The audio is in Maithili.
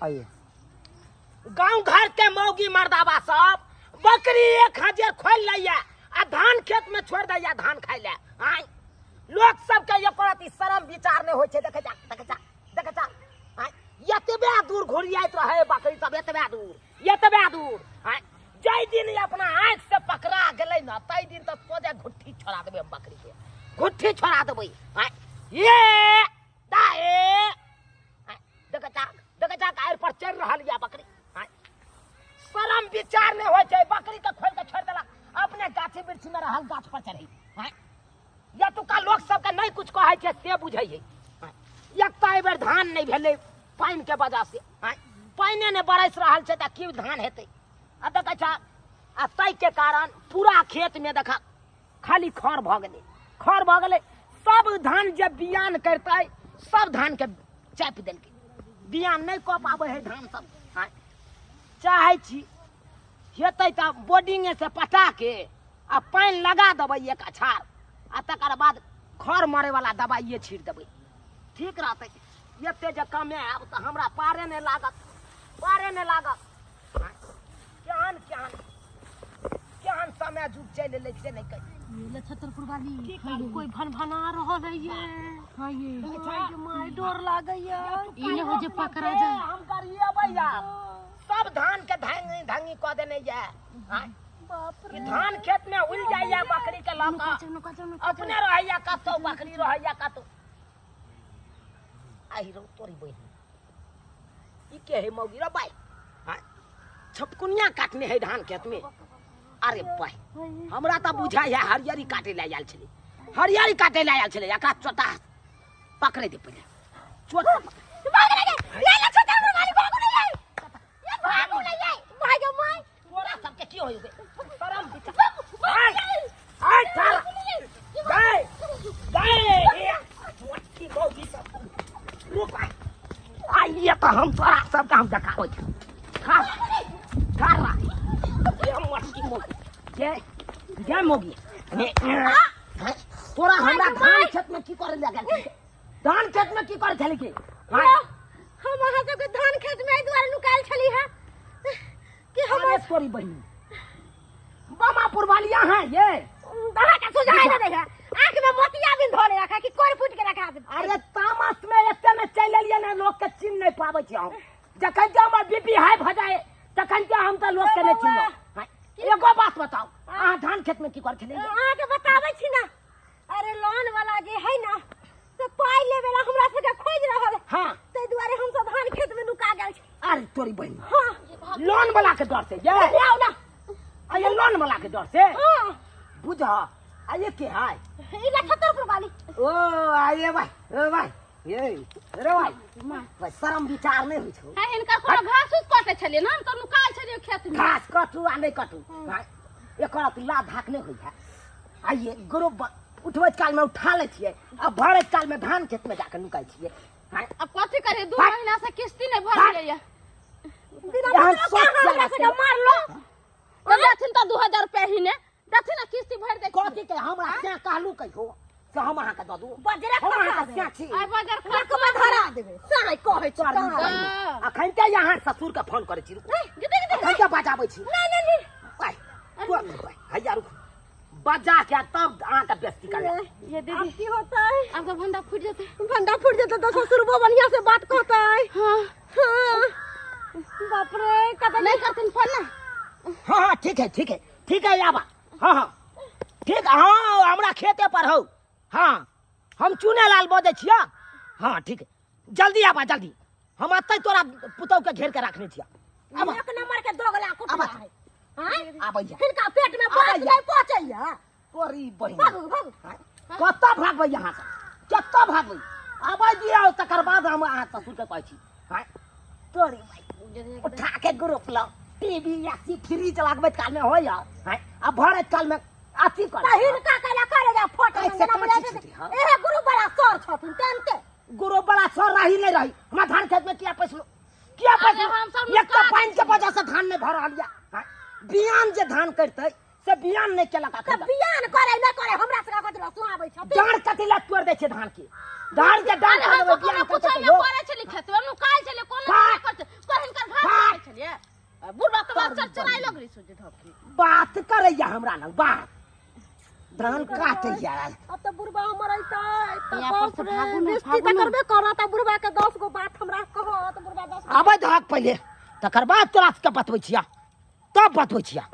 आइए। गांव घर के मौगी मर्दाबा सब बकरी 1000 खोल लैया आ धान खेत में छोड़ दैया धान खाइ ले। आय लोक सबके एको रति शरम विचार नहि होइ छै। देखे जा, देखे जा, देखे जा। आय एतबे दूर घुरियाइत रहे बकरी सब, एतबे दूर, एतबे दूर। आय जाहि दिन ई अपना आँखि से पकड़ा गेलै ने ताहि दिन तऽ सोझे घुट्ठी छोड़ा देबै हम, बकरी के घुट्ठी छोड़ा देबै। आय ये दाए देख जा, देख जा, आड़ि पर चढ़ि रहल यऽ बकरी। आय शरम विचार नहि होइ छै, बकरी के खोलि के छोड़ि देलक, अपने गाछी वृक्षी में रहल गाछ पर चढ़ै। आय एतुका लोक सबके नहि कुछ कहै छै से बुझै है। आय एक तऽ एहि बेर धान नहि भेलै पानि के वजह से। आय पानिए नहि बरसि रहल छै तऽ की धान हेतै। आ देखै छ, आ ताहिके कारण पूरा खेतमे देख खाली खर भऽ गेलै, खर भऽ गेलै। सब धान जे बियान करतै सब धानके चापि देलकै, बियान नहि कऽ पाबै है धान सब। आँय चाहै छी हेतै तऽ बोर्डिंगे से पटाके आ पानि लगा देबै एक अछार, आ तकर बाद खर मरैवला दबाइए छीट देबै, ठीक रहतै। एते जे कमायब तऽ हमरा पारे नहि लागत, पारे नहि लागत। केहन केहन केहन समय जुग चलि एलै से नहि कहि। ये छतरपुर वाली कोई भनभना रहल है ये। हाँ ये। माय माय डर लागैया। ई ने हो जे पकड़ा जाए। हम करिए भैया सब धान के धांगी धांगी कऽ देने ये। आँय? बाप ई धान खेत में उल जाइया बकरी के लऽ कऽ, नुका जाओ, नुका। अपने रहैया कतौ, बकरी रहैया कतौ। आहि रौ तोरी बहिन, ई के है मौगी रे बाई? आँय? छपकुनिया काटने है धान खेत में। अरे बाई हमरा तऽ बुझाइ है हरियरी काटे लए आयल छलै, हरियरी काटे लए आयल छलै। एकरा चोटा पकड़े दे पहिले, चोट पकड़। भाग रे ये ले छतरपुर वाली, भागो नहीं ये, ये भागो नहीं ये, भागो my. तोरा सबके की होय बे शरम विचार। आय आय तारा गाय गाय मोटी मौगी सब रुक। आय आइए तऽ हम तोरा सबके हम देखाबै छी। खा खा रा ये मोटी मौगी, ये ये मौगी तोरा हमरा धान खेत में की करे लए गेल छली? धान खेत में की करे छली की? हम अहाँ सबके धान खेत में एहि दुआरे नुकायल छली है कि हम अरे तोरी बहिन बामापुर वालिया है ये अहाँ के सुझाय नहि दै है, आँख में मोतिया बिन धोले रखा कि कोर फूट के रखा दे। अरे तामस में एते ने चलि एलियै ने लोक के चिन्ह नहि पाबै छी हम। जखन जे हमर बीपी हाई भऽ जाय तखन जे हम तऽ लोक के नहि चिन्हब। हाँ, एगो बात बताउ, अहाँ धान खेत में की करै छलियै? अहाँ के बताबै छी ना, अरे लोन वाला जे है ना से पाई लेवे ला हमरा सबके खोज रहल है। हाँ। ताहि दुआरे हम सब धान खेत में नुका गेल छी। अरे तोरी बहिन, हाँ। लोन वाला के डर से ये? ले आउ ना। आ ये लोन वाला के डर से? हाँ। बुझ, आ ये के है? ई ला छतरपुर वाली। ओ आये भाई, ओ भाई, ये रे भाई, भाई शरम विचार नहीं होइ छौ। है हिनकर कोनो घास उस काटे छलियै ना, हम तऽ नुकायल छलियै खेत में। घास कटू आ नहीं कटू, हाँ, एकर अथी लाभ धाक नहीं होइ है। आइए ग्रुप उठबैत काल में उठा लै छियै आ भरैत काल में धान खेत में जाके नुकाइ छियै। हाँ। अब कथी करियै, 2 हाँ। महीना से किस्ती नहि भरलियै। बिना यहाँ मतलब सोच के अहाँ हमरा जाना सबके मारलो। तऽ देथिन तऽ 2000 रुपया ही ने देथिन ना, किस्ती भरि दै। कथी के हमरा से कहलू कहियो से हम अहाँके दऽ दू? बजरा हम खसा अहाँके देबै। से छी। आइ बजर खसा रकमा धरा देबै। साँय कहै छी, तोहर कहाँ? बहिन। अखन ते अहाँ ससुर के फोन करै छी, रुकू। गिदे, गिदे। अखन ते बजाबै छी। नहीं, नहीं, नहीं। आइ, तोहर नहीं, भाई, हैया रुकू। बजा के तब अहाँके बेइज्जती करबै। ये दीदी। अब की होता है? अब तो भंडा फूट जेतै। भंडा फूट जेतै तऽ ससुरबो बढ़िया से बात कहतै। हाँ। हाँ। बाप रे, कतऽ नहीं करथिन फोन ना? हाँ, हाँ, ठीक है, ठीक है, ठीक है, आबा। हाँ, हाँ, ठीक, हाँ, हमरा खेते पर हौ। हाँ, हम चुने लाल बजै छियै। हाँ, ठीक है, जल्दी आबा, जल्दी। हम अतै तोरा पुतहु के घेर के रखने छियै। आबा। एक नंबर के दोगला कुटला आबा। है। हाँ? आबैया। हिनका पेट में बात आबैया। नहीं पहुंचैया। तोरी बहिन। भागू, भागू। हाँ? कतऽ भागबै यहाँ से? कतऽ भागबै? आबै दियौ, तकर बाद हम अहाँ ससुर के कहै छी। हाँ? तोरी माई। उठा के ग्रुप ल टीवी या सी फ्रिज लगबैत काल में होइया। हाँ? आ भरैत काल में अथी कर। तऽ हिनका कहला करे जा फोटो ऐसे जेना काची बुझाइ छै। छुटी, हाँ? एहे गुरु बड़ा सर छथिन तेनते। गुरु बड़ा सर रही नहीं रही, हमरा धान खेत में किया पैसलो? किया अरे पैसलो? हम सब एक तऽ नुका पानि के वजह से धान नहीं भऽ रहल या। हाँ? बियान जे धान करतै से बियान नहीं केलक तऽ अखन तक। बियान करे न करे हमरा सबके कथी लए सुनाबै छथिन? डाँड़ कथी लए तोड़ि दै छै धान के? धान के डाँड़ अरे हम देबै सब बियान कोनो करतै कुछो तऽ नहि यौ। करै छलियै, खेतमे नुकायल छलियै, कोनो का? नहि करै छलियै। सोझे धके। बात करैया हमरा लग बात, धान काटैया। अब तो बुढ़बा हमर अइतै तऽ यहाँ पर बाप से रे, भागू ना, बेइज्जती भागू तऽ ना। करबे करत आ बुढ़बा के 10 गो बात हमरा कहत बुढ़बा 10। आबै दहक पहिले, तकर बाद तोरा सबके बतबै छिया, तब बतबै छिया।